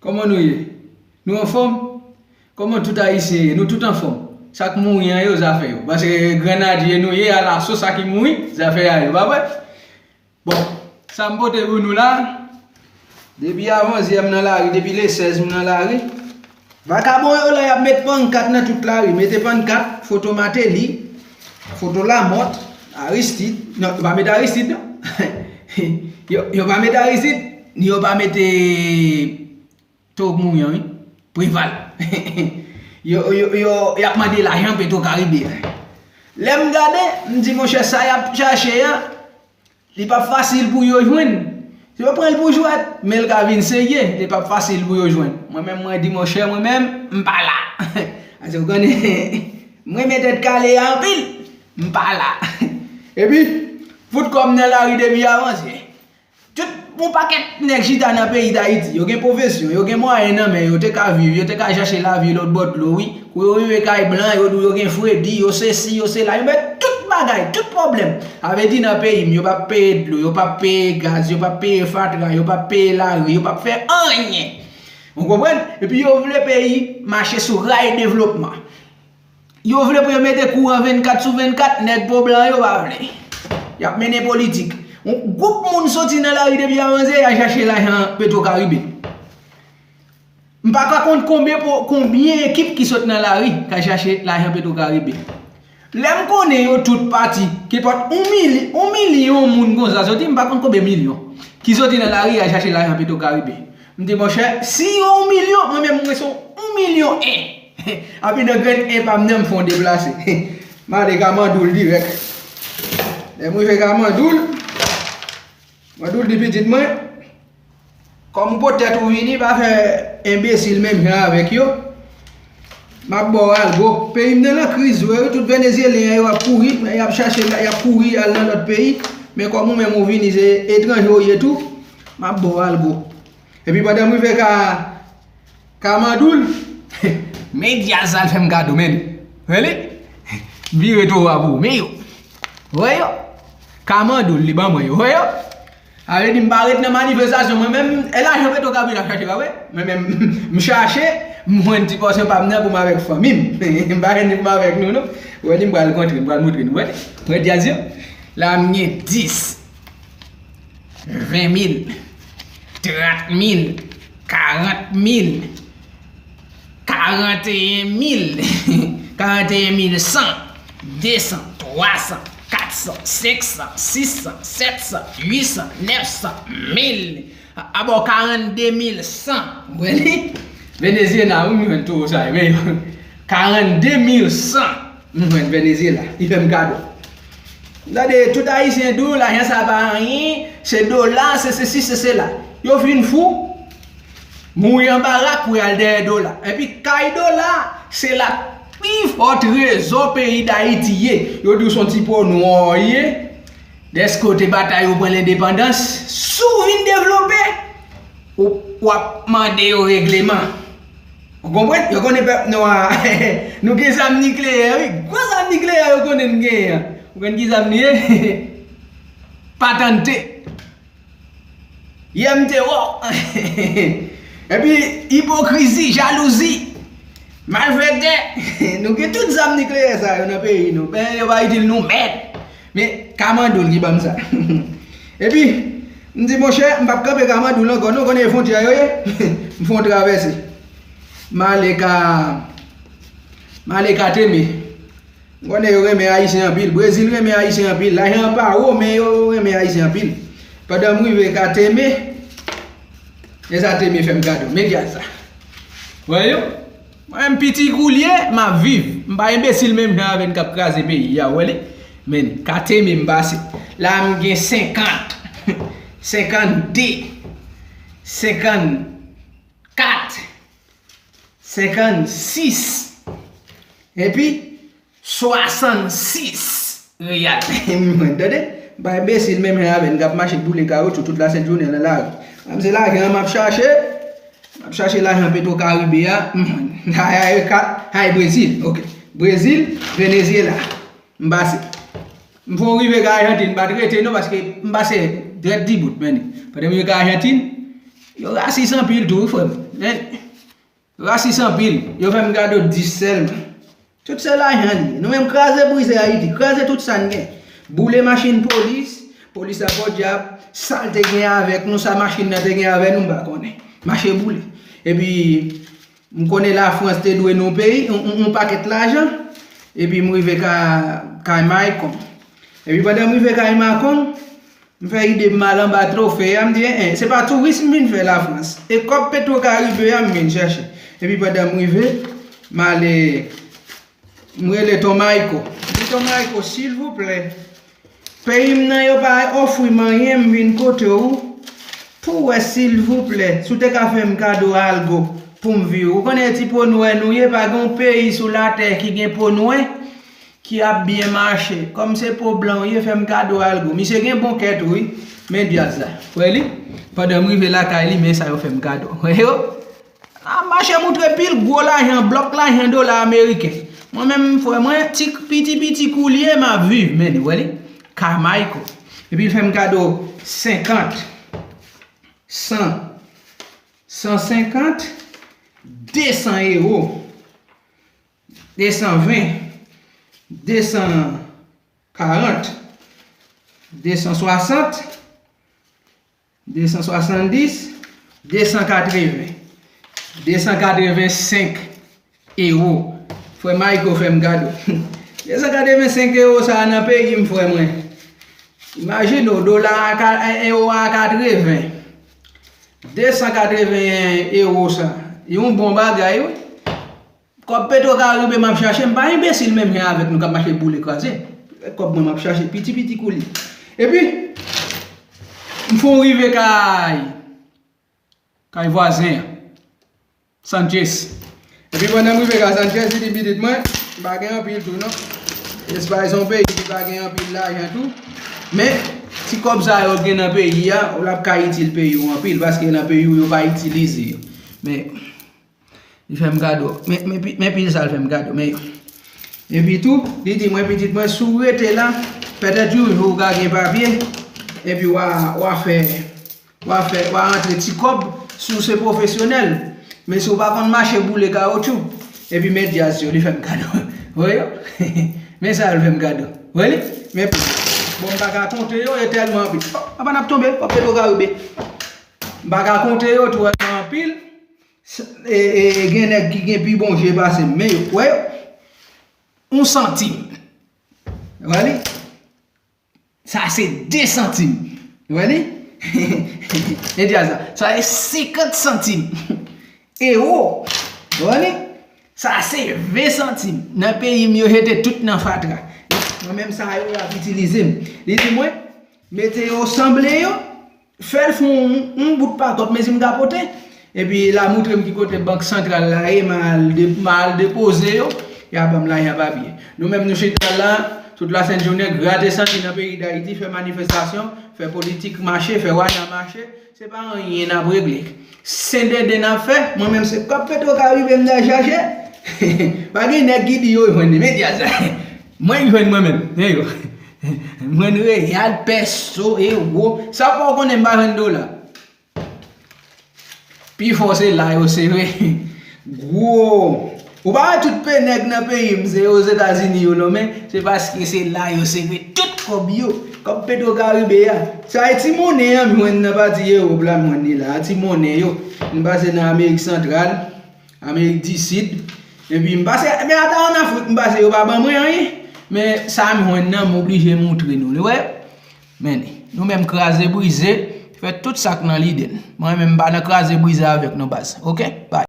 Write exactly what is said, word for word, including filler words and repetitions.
Kòman nou ye? Nou anfòm? Kòman tout Ayisyen ye? Nou tout anfòm? Sa k mouri an yo, zafè yo. Paske grenadye nou ye, alaso sa ki mouri, zafè a yo, pa vre? Bon, sa m pote pou nou la, depi avanzyè m nan lari, depi le sèz m nan lari. Vakabon yo la, y ap met pannkat nan tout lari. Mete pannkat, foto Mateli, foto Lamòt, Aristid. Non, yo pa mete Aristid, non. Yo, yo pa mete Aristid, yo pa mete Tok Mouyan, wi. Preval. Yo, yo, yo, y ap mande lajan Petro Karibe a. Lè m gade, m di, monchè, sa y ap chache a, li p ap fasil pou yo jwenn. Yo pran l pou jwèt, men l ka vin serye, li p ap fasil pou yo jwenn. Mwen menm, mwen di, monchè, mwen menm, m pa la. Paske w konnen, mwen renmen tèt kale a anpil, m pa la. Epi, fout kò m nan lari depi avanzyè. Tout yon pakèt nèg chita nan peyi Dayiti. Yo gen pwofesyon, yo gen mwayen nan men yo, te ka viv, yo te ka chache lavi lòt bò dlo, wi. Kou yo rive kay blan, yo di w yo gen fredi, yo sesi, yo sela. Yo met tout bagay, tout pwoblèm. Sa vle di nan peyi m, yo p ap peye dlo, yo p ap peye gaz, yo p ap peye fatra, yo p ap peye lari, yo p ap fè anyen. Ou konprann? Epi yo vle peyi mache sou ray devlopman. Yo vle pou yo mete kouran vennkat sou vennkat, nèg po blan yo pa vle. Y ap mennen politik. Yon gwoup moun soti nan lari depi avanzyè, y al chache lajan Petro Karibe. M pa ka kont konbyen po-, konbyen ekip ki sot nan lari k al chache lajan Petro Karibe. Lè m konnen yo tout pati, kenpòt yon mili-, yon milyon moun konsa soti, m pa konn konbyen milyon, ki soti nan lari al chache lajan Petro Karibe. M di, monchè, si yon milyon, mwen menm, mwen se yon milyon en. Epi nan grenn en pa m nan, m fè yon deplase. M ale Kamandoul dirèk. Lè m rive Kamandoul, Mandoul di pitit mwen, kòm ou pot tèt ou vini, pa fè enbesil menm jan avèk yo. M ap ba w algo. Peyi m nan nan kriz vre, wi. Tout Venezyelyen yo ap kouri, y ap chache, y ap kouri al nan lòt peyi. Men kòm ou menm ou vini, se etranje ou ye tou, m ap ba w algo. Epi pandan m rive ka, Kamandoul, men dyaz sa l fè m kado, men. Wè li? M vire towo a pou ou, men yo. Wè yo? Kamandoul, li ban mwen yo. Wè yo? Sa vle di m pa ret nan manifestasyon, mwen menm, e lajan Petro Karibe l ap chache, pa vre? Mwen menm, m chache, m jwenn ti pòsyon pa m nan pou m avèk fanmi m. M pa jwenn li pou m avèk nou, non. Wè li, m pral kontre, m pral montre nou, wè li? Wè dyaz yo? La, m gen dis, ven mil, trant mil, karant mil, karanteyen mil, karanteyen mil san, de san, twa san, kat san, senk san, sis san, sèt san, uit san, nèf san, mil. A, a bon, karannde mil san. Wè li? Venezyela, wi, m jwenn towo sa yo, men yo. Karannde mil san. M jwenn Venezyela. Li fè m kado. Gade, tout Ayisyen di w, lajan sa pa anyen, se dola, se sesi, se sela. Yo fin fou. Mouri anba rak pou y al dèyè dola. Epi kay dola, se la pi fò trezò peyi Dayiti ye. Yo di w se yon ti po nwa w ye. Dèske w te batay ou pran lendepandans, si w vin devlope, ou, w ap mande yo regleman. Ou konprann? Yo konnen pèp nwa a. Nou gen zam nikleyè, wi. Gwo zam nikleyè yo konnen n genyen an. Ou konn ki zam li ye? Patante. Yè m te wè w. Epi, ipokrizi, jalouzi, malfektè. Nou gen tout zam nikleyè sa yo nan peyi nou. Men, yo pa itil nou mèd. Men, Kamandoul ki ban m sa. Epi, m di, monchè, m p ap kanpe Kamandoul ankò, non, konnen e fwontyè yo ye. M fè yon travèse. M ale ka, m ale ka Teme. M konnen yo renmen Ayisyen anpil. Brezil renmen Ayisyen anpil. Lajan an pa wo, men yo renmen Ayisyen anpil. Pandan m rive ka Teme, e sa Teme fè m kado. Men dyaz sa. Wè yo? Mwen menm piti koulye, m ap viv. M pa enbesil menm jan avè n k ap kraze peyi a, wè li? Men, ka Teme m pase. La, m gen senkant, senkannde, senkannkat, senkannsis. Epi, swasannsis reyal. Mwen, tande? M pa enbesil menm jan avè n k ap mache boule kawoutchou tout lasent jounen nan lari. Mwen, se lajan an m ap chache. M ap chache lajan Petro Karibe a. Mwen, ay, ay, kat, ay, Brezil. Ok. Brezil, Venezyela. M pase. M fè yon rive ka Ajantin, m pa t rete non, paske m pase drèt dibout, men. Pandan m rive ka Ajantin, Yo rasis anpil tou, wi, frè m. Men, rasis anpil. Yo fè m kado dis sèlman. Tout se lajan li ye. Nou menm kraze brize Ayiti. Kraze tout sa n gen. Boule machin polis. Polis la podyab. Sa l te gen avèk nou, sa machin nan te gen avèk nou, m pa konnen. Mache boule. Epi, m konnen Lafrans te dwe nou peyi, yon, yon, yon pakèt lajan. Epi m rive ka, kay Maycon. Epi pandan m rive kay Maycon, m fè ide m al anba twofe a, m di, en, en, se pa touris m vin fè Lafrans. E kòb Petro Caribe a m vin chèche. Epi pandan m rive, m ale, m rele Ton Maycon. M di, Ton Maycon, silvouplè, peyi m nan yo pa ofri m anyen, m vin kote w pou w wè, silvouplè, si w te ka fè m kado algo pou m viv. Ou konnen ti po nwè nou ye, pa gen yon peyi sou latè ki gen po nwè ki ap byen mache. Kòm se po blan w ye, fè m kado algo. Misye gen bon kè tou, wi. Men dyaz la. Wè li? Pandan m rive lakay li, men sa yo fè m kado. Wè yo? N ap mache moutre pil gwo lajan, blòk lajan dola ameriken. Mwen menm, frè mwen, ti, piti piti koulye m ap viv, men li, wè li? Kay Maycon. Epi l fè m kado senkant, san, san senkant, desan ewo, desan ven, desan karant, desan swasant, desan swasanndis, desan katreven, desan katrevensenk ewo. Frè Maycon fè m kado. Desan katrevensenk ewo sa a nan peyi m, frè mwen. Imajine w, dola a ka, ewo a katreven. Desan katreven ewo sa. Yon bon bagay, wi. Kòb Petro Caribe m ap chache, m pa enbesil menm jan avèk nou k ap mache boule kraze. Kòb mwen m ap chache, piti piti koulye. Epi, m fè w rive kay, kay vwazen an, Sanchez. Epi pandan m rive kay Sanchez, li di pitit mwen, m pa gen anpil tou non. Espay se yon peyi ki pa gen anpil lajan tou. Men, ti kòb sa yo gen nan peyi a, w ap ka itil peyi w anpil, paske nan peyi w yo pa itilize yo. Men, Li fè m kado. Men, men, pi- men pil sa l fè m kado. Men, epi tou, li di mwen, pitit mwen, si w rete la, petèt yon jou w ka gen papye, epi w a, w a fè, w a fè, w a rantre ti kòb si w se pwofesyonèl. Men si w pa konn mache boule kawotchou, epi men dyaz yo, li fè m kado. Wè yo? Men sa l fè m kado. Wè li? Men pil. Bon, m pa ka konte yo, e tèlman anpil. Oh, apa n ap tonbe? Kòb Petro Caribe. M pa ka konte yo twò anpil. S- e, e, e gen nèg ki gen pi bon je pase m, men yo, wè yo, yon santim. Wè li? Sa se de santim. Wè li? E di a sa. Sa se senkant santim. Ewo. Wè li? Sa se ven santim. Nan peyi m, yo jete tout nan fatra. Mwen menm, sa yo, y ap itilize m. Li di mwen, mete yo, sanble yo, fè l fè yon, yon bout pa kòb, mezi m ka pote. Epi l a moutre m ki kote bank santral la ye, m a al de- m a al depoze yo, y a ban m lajan papye. Nou menm nou chita la, tout lasent jounen, grate santi nan peyi Dayiti, fè manifestasyon, fè politik mache, fè wada mache, se pa anyen n ap regle. Sendenden n ap fè, mwen menm se kòb Petro Caribe m t al chache. Pa gen nèg ki di yo jwenn li, men dyaz. Mwen jwenn mwen menm, men yo. M jwenn reyal, pèso, ewo. Sa fè w konnen m pa jwenn dola. Pifò se la yo sere. Gwo. Ou pa wè tout pe nèg nan peyi m, se Ozetazini yo lonmen, se paske se la yo sere tout kòb yo. Kòb Petro Caribe a. Sa e ti monnen an m jwenn nan pati Ewòp la, m jwenn li la. Ti monnen yo. M pase nan Amerik Santral. Amerik di Sid. Epi m pase, men ata ann Afrik, m pase, yo pa ban mwen anyen. Men sa m jwenn nan, m oblije moutre nou li, wè. Men li, nou menm kraze brize, fè tout sa k nan lide n. Mwen menm m pa nan kraze brize avèk nou baz. Oke? Bye.